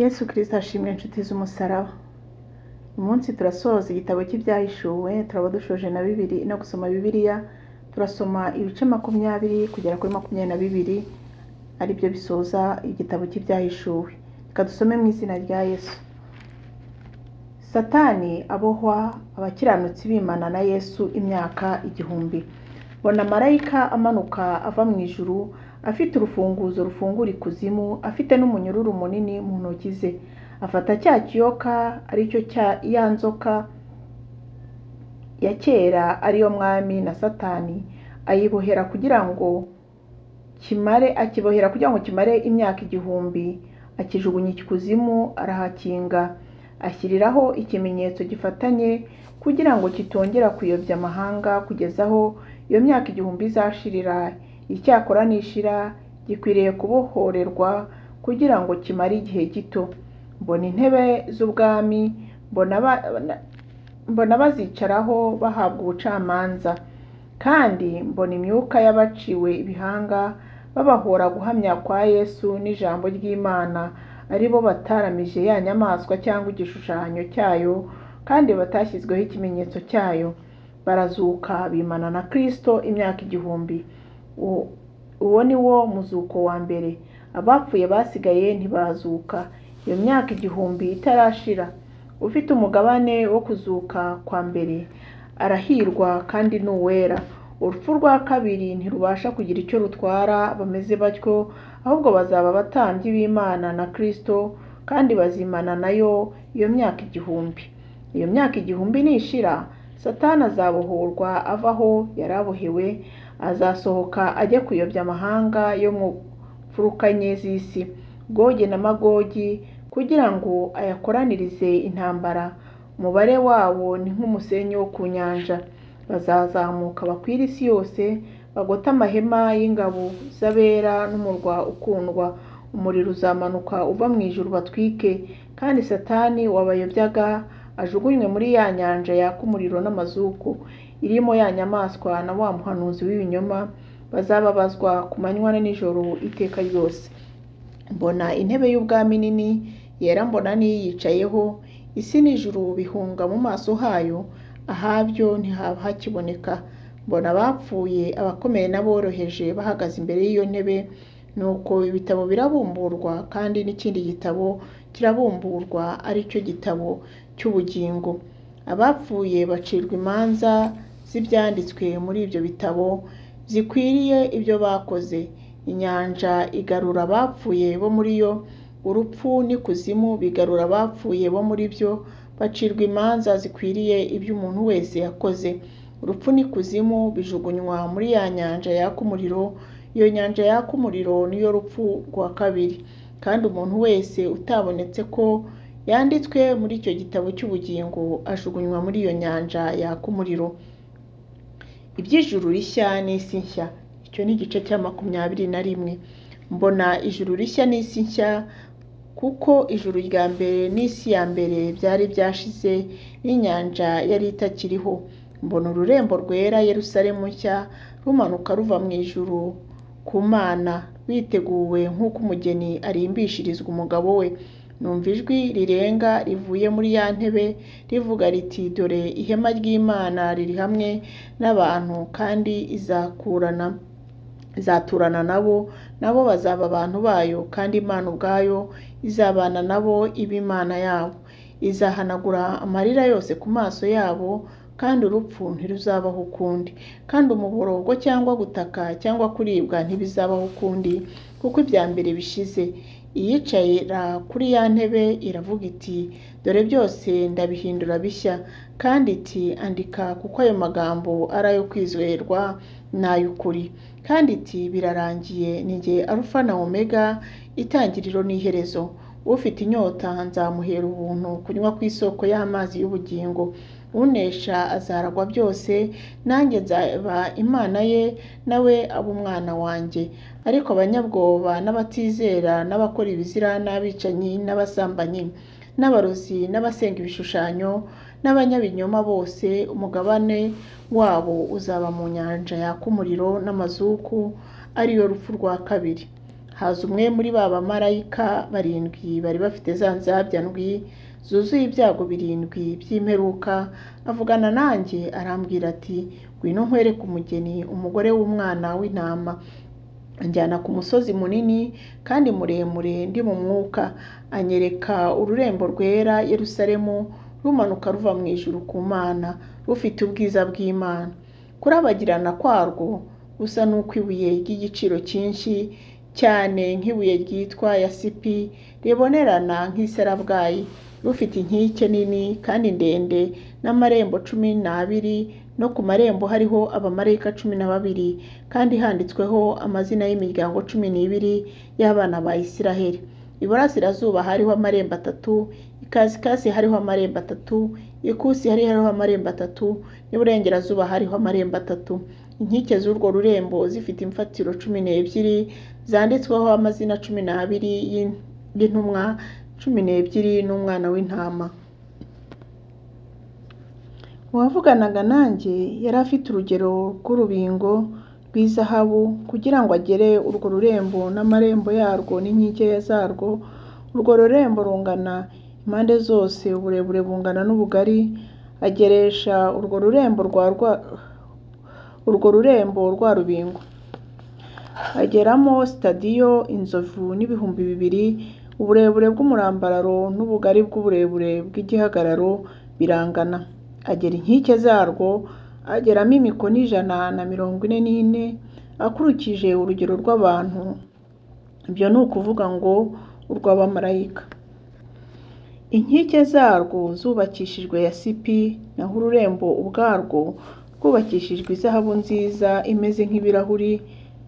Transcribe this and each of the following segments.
Yesu Kristo ashimwe, inshuti z'umusaraba. Uyu munsi turasoza igitabo cy'Ibyahishuwe, turaba dushoje na bibiri no gusoma Bibiliya. Turasoma ibice 20 kugera kuri 22, aribyo bisoza igitabo cy'Ibyahishuwe. Reka dusome mu izina rya Yesu. Satani abohwa, abakiranutsi bimana na Yesu imyaka 1000. Mbona marayika amanuka ava mu ijuru, afite urufunguzo rufungura ikuzimu, afite n'umunyururu munini mu ntoki ze. Afata cya kiyoka, aricyo cya ya nzoka ya kera, ariyo mwami na Satani, ayibohera kugira ngo kimare akibohera kugira ngo kimare imyaka 1000. Akijugunya ikuzimu, arahakinga, ashyiriraho ikimenyetso gifatanye kugira ngo kitongera kuyobya amahanga kugeza aho iyo myaka 1000 izashirira. Icyakora nishira, gikwiriye kubohorerwa kugira ngo kimare igihe gito. Mbona intebe z'ubwami, mbona bazicaraho bahabwa ubucamanza, kandi mbona imyuka y'abaciwe ibihanga babahora guhamya kwa Yesu n'ijambo ry'Imana, ari bo bataramije ya nyamaswa cyangwa igishushanyo cyayo, kandi batashyizweho ikimenyetso cyayo. Barazuka, bimana na Kristo imyaka 1000. Uwo ni wo muzuko wa mbere. Abapfuye basigaye ntibazuka iyo myaka 1000 itarashira. Ufite umugabane wo kuzuka kwa mbere arahirwa kandi ni uwera. Urupfu rwa kabiri ntirubasha kugira icyo rutwara bameze batyo, ahubwo bazaba abatambyi b'Imana na Kristo, kandi bazimana nayo iyo myaka 1000. Iyo myaka 1000 nishira, Satani azabohorwa ava aho yari abohewe, azasohoka ajye kuyobya amahanga yo mu mfuruka enye z'isi, Gogi na Magogi, kugira ngo ayakoranirize intambara. Umubare wabo ni nk'umusenyi wo ku nyanja. Bazazamuka bakwire isi yose, bagote amahema y'ingabo z'abera n'umurwa ukundwa. Umuriro uzamanuka uva mu ijuru batwike, kandi Satani wabayobyaga ajugunywe muri ya nyanja yaka umuriro n'amazuku, irimo ya nyamaswa na wa muhanuzi w'ibinyoma. Bazababazwa ku manywa na nijoro iteka ryose. Mbona intebe y'ubwami nini yera, mbona n'iyicayeho. Isi n'ijuru bihunga mu maso hayo, ahabyo ntihaba hakiboneka. Mbona abapfuye, abakomeye n'aboroheje, bahagaze imbere y'iyo ntebe. Nuko ibitabo birabumburwa, kandi n'ikindi gitabo kirabumburwa, aricyo gitabo cy'ubugingo. Abapfuye bacirwa imanza z'ibyanditswe muri ibyo bitabo zikwiriye ibyo bakoze. Inyanja igarura abapfuye bo muri yo, urupfu n'ikuzimu bigarura abapfuye bo muri byo, bacirwa imanza zikwiriye ibyo umuntu wese yakoze. Urupfu n'ikuzimu bijugunywa muri ya nyanja yaka umuriro. Iyo nyanja yaka umuriro niyo rupfu rwa kabiri. Kandi umuntu wese utabonetse ko yanditswe muri icyo gitabo cy'ubugingo ajugunywa muri iyo nyanja yaka umuriro. Iby'ijuru rishya n'isi nshya. Icyo ni igice cya 21. Mbona ijuru rishya n'isi nshya, kuko ijuru rya mbere n'isi ya mbere byari byashize, n'inyanja yari itakiriho. Mbona ururembo rwera, Yerusalemu nshya, rumanuka ruva mu ijuru ku Mana, rwiteguwe nk'uko umugeni arimbishirizwa umugabo we. Numva ijwi rirenga rivuye muri ya ntebe rivuga riti: "Dore ihema ry'Imana riri hamwe n'abantu, kandi izakurana izaturana nabo, nabo bazaba abantu bayo, kandi Imana ubwayo izabana nabo ibe Imana yabo. Izahanagura amarira yose ku maso yabo, kandi urupfu ntiruzabaho ukundi, kandi umuborogo cyangwa gutaka cyangwa kuribwa ntibizabaho ukundi, kuko ibya mbere bishize." Iyicara kuri ya ntebe iravuga iti: "Dore byose ndabihindura bishya." Kandi iti: "Andika, kuko ayo magambo ari ayo kwizerwa n'ay'ukuri." Kandi iti: "Birarangiye. Ni jye Alufa na Omega, itangiriro n'iherezo. Ufite inyota nzamuhera ubuntu kunywa ku isoko y'amazi y'ubugingo. Unesha azaragwa byose, nanjye nzaba Imana ye, nawe abe umwana wanjye. Ariko abanyabwoba n'abatizera n'abakora ibizira n'abicanyi n'abasambanyi n'abarozi n'abasenga ibishushanyo n'abanyabinyoma bose, umugabane wabo uzaba mu nyanja yaka umuriro n'amazuku, ariyo rupfu rwa kabiri." Haza umwe muri ba bamarayika barindwi bari bafite za nzabya ndwi zuzuye ibyago birindwi by'imperuka, avugana nanjye arambwira ati: "Ngwino nkwereke umugeni, umugore w'Umwana w'Intama." Anjyana ku musozi munini kandi muremure ndi mu mwuka, anyereka ururembo rwera Yerusalemu rumanuka ruva mu ijuru ku Mana, rufite ubwiza bw'Imana. Kurabagirana kwarwo gusa n'ukw'ibuye ry'igiciro cyinshi cyane, nk'ibuye ryitwa yasipi ribonerana nk'isarabwayi, rufite inkike nini kandi ndende n'amarembo 12, no ku marembo hariho abamarayika 12, kandi handitsweho amazina y'imiryango 12 y'abana ba Isiraheli. Iburasirazuba hariho amarembo atatu, ikasikazi hariho amarembo atatu, ikusi hari hariho amarembo atatu, n'iburengerazuba hariho amarembo atatu. Inkike z'urwo rurembo zifite imfatiro 12 zanditsweho amazina 12 y'intumwa 12 n'Umwana w'Intama. Uwavuganaga nanjye yari afite urugero rw'urubingo rw'izahabu kugira ngo agere urwo rurembo n'amarembo yarwo n'inkike zarwo. Urwo rurembo rungana impande zose, uburebure bungana n'ubugari, ageresha urwo rurembo rwa rubingo. Ageramo sitadiyo inzovu n'2000, uburebure bw'umurambararo n'ubugari bw'uburebure bw'igihagararo birangana. Agera inkike zarwo, ageramo imikono 144, akurikije urugero rw'abantu, ibyo ni ukuvuga ngo urw'abamarayika. Inkike zarwo zubakishijwe yasipi, naho ururembo ubwarwo rwubakishijwe izahabu nziza imeze nk'ibirahuri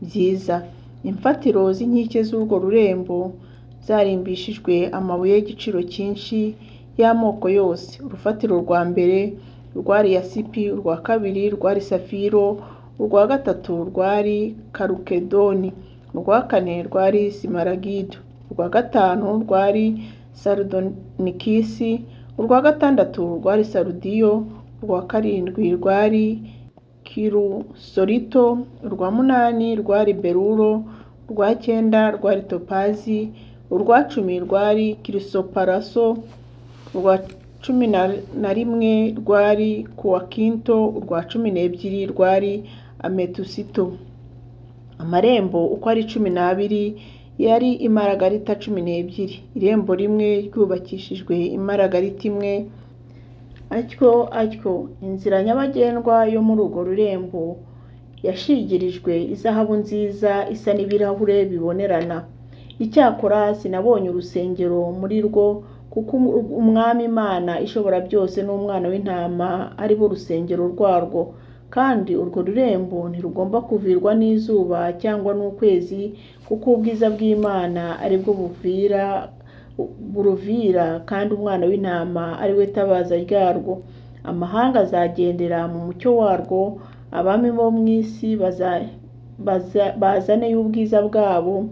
byiza. Imfatiro z'inkike z'urwo rurembo zarimbishijwe amabuye y'igiciro cyinshi y'amoko yose. Urufatiro rwa mbere rwari yasipi, urwa kabiri rwari safiro, urwa gatatu rwari karukedoni, urwa kane rwari simaragido, urwa gatanu rwari sarudonikisi, urwa gatandatu rwari sarudiyo, urwa karindwi rwari kirusolito, urwa munani rwari beruro, urwa cyenda rwari topazi, urwa 10 rwari kirisoparaso, urwa 11 rwari kuwakinto, urwa 12 rwari ametusito. Amarembo uko ari 12 yari imaragarita 12, irembo rimwe ryubakishijwe imaragarita imwe. Atyo atyo inzira nyabagendwa yo muri urwo rurembo yashigirijwe izahabu nziza isa n'ibirahure bibonerana. Icyakora sinabonye urusengero muri rwo, kuko Umwami Imana ishobora byose n'Umwana w'Intama ari bo rusengero rwarwo, kandi urwo rurembo ntirugomba kuvirwa n'izuba cyangwa n'ukwezi, kuko ubwiza bw'Imana ari bwo buruvira, kandi Umwana w'Intama ari we tabaza ryarwo. Amahanga azagendera mu mucyo warwo, abami bo mu isi bazaneyo ubwiza bwabo.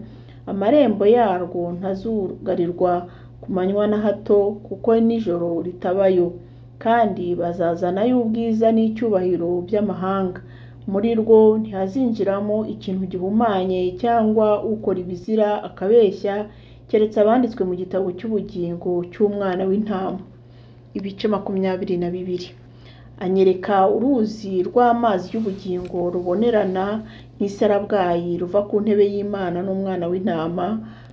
Amarembo yarwo ntazugarirwa ku manywa na hato, kuko nijoro ritabayo, kandi bazazanayo ubwiza n'icyubahiro by'amahanga. Muri rwo ntihazinjiramo ikintu gihumanye cyangwa ukora ibizira akabeshya, keretse abanditswe mu gitabo cy'ubugingo cy'Umwana w'Intama. Ibice 22. Anyereka uruzi rw'amazi y'ubugingo rubonerana nk'isarabwayi, ruva ku ntebe y'Imana n'Umwana w'Intama,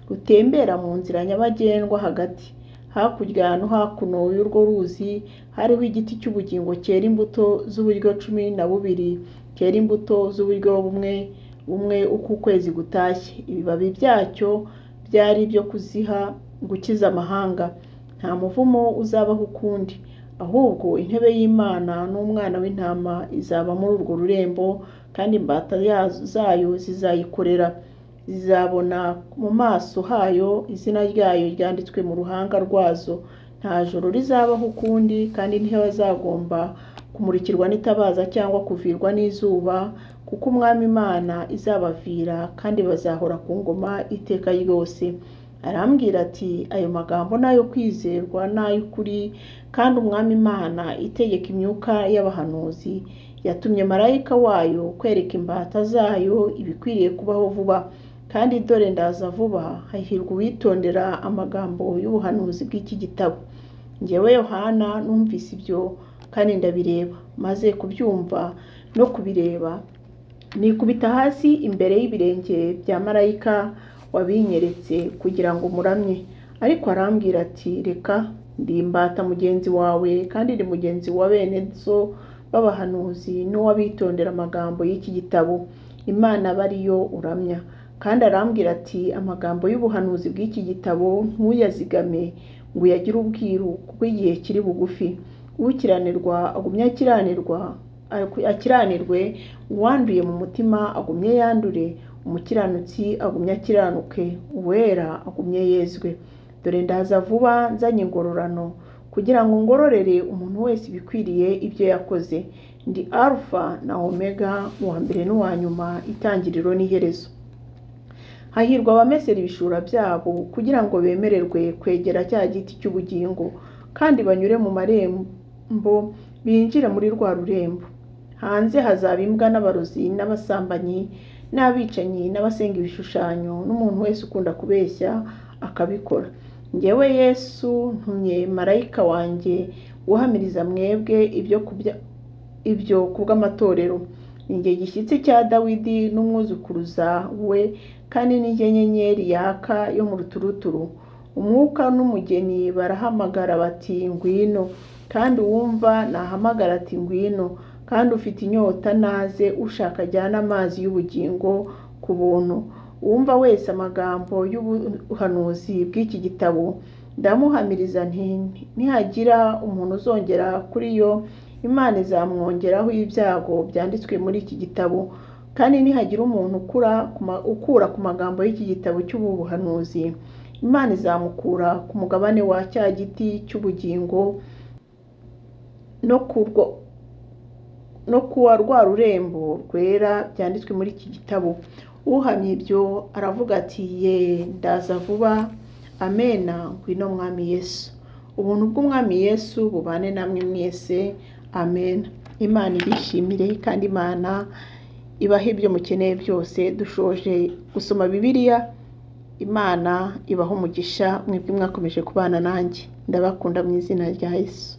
rutembera mu nzira nyabagendwa hagati. Hakurya no hakuno y'urwo ruzi hariho igiti cy'ubugingo cyera imbuto z'uburyo 12, cyera imbuto z'uburyo bumwe bumwe uko ukwezi gutashye. Ibibabi byacyo byari ibyo kuziha gukiza amahanga. Nta muvumo uzabaho ukundi, ahubwo intebe y'Imana n'Umwana w'Intama izaba muri urwo rurembo, kandi imbata zayo zizayikorera. Zizabona mu maso hayo izina ryayo ryanditswe mu ruhanga rwazo. Nta joro rizabaho ukundi, kandi ntibazagomba kumurikirwa n'itabaza cyangwa kuvirwa n'izuba, kuko Umwami Imana izabavira, kandi bazahora ku ngoma iteka ryose. Arambwira ati: "Ayo magambo ni ayo kwizerwa n'ay'ukuri, kandi Umwami Imana itegeka imyuka y'abahanuzi yatumye marayika wayo kwereka imbata zayo ibikwiriye kubaho vuba." Kandi dore ndaza vuba, hahirwa uwitondera amagambo y'ubuhanuzi bw'iki gitabo. Njyewe Yohana numvise ibyo kandi ndabireba, maze kubyumva no kubireba nikubita hasi imbere y'ibirenge bya marayika wabinyeretse kugira ngo muramye. Ariko arambwira ati: "Reka, ndi imbata mugenzi wawe kandi ndi mugenzi wa bene so b'abahanuzi n'uw'abitondera amagambo y'iki gitabo. Imana abe ari yo uramya." Kandi arambwira ati: "Amagambo y'ubuhanuzi bw'iki gitabo ntuyazigame ngo uyagire ubwiru, kuko igihe kiri bugufi. Ukiranirwa agumye akiranirwa akiranirwe, uwanduye mu mutima agumye yandure, umukiranutsi agumye akiranuke, uwera agumye yezwe. Dore ndaza vuba nzanye ingororano, kugira ngo ngororere umuntu wese ibikwiriye ibyo yakoze. Ndi Alufa na Omega, uwa mbere n'uwa nyuma, itangiriro n'iherezo. Hahirwa abamesera ibishura byabo, kugira ngo bemererwe kwegera cya giti cy'ubugingo, kandi banyure mu marembo binjire muri rwa rurembo. Hanze hazaba imbwa n'abarozi n'abasambanyi n'abicanyi n'abasenga ibishushanyo n'umuntu wese ukunda kubeshya akabikora. Njyewe Yesu ntumye marayika wanjye guhamiriza mwebwe ibyo kubw'amatorero. Ni njye gishyitsi cya Dawidi n'umwuzukuruza we, kandi ni njye nyenyeri yaka yo mu ruturuturu. Umwuka n'umugeni barahamagara bati: 'Ngwino!' Kandi uwumva nahamagara ati: 'Ngwino!' Kandi ufite inyota naze, ushaka ajyane amazi y'ubugingo ku buntu. Uwumva wese amagambo y'ubuhanuzi bw'iki gitabo, ndamuhamiriza nti: nihagira umuntu uzongera kuri yo, Imana izamwongeraho ibyago byanditswe muri iki gitabo. Kandi nihagira umuntu ukura ku magambo y'iki gitabo cy'ubu buhanuzi, Imana izamukura ku mugabane wa cya giti cy'ubugingo no kuwa rwa rurembo rwera byanditswe muri iki gitabo. Uhamya ibyo aravuga ati: 'Ye, ndaza vuba. Amena, ngwino Mwami Yesu.' Ubuntu bw'Umwami Yesu bubane namwe mwese. Amen. Imana ibishimire kandi Imana ibahe ibyo mukeneye byose. Dushoje gusoma Bibiliya. Imana ibahe umugisha mwebwe mwakomeje kubana nanjye. Ndabakunda mu izina rya Yesu.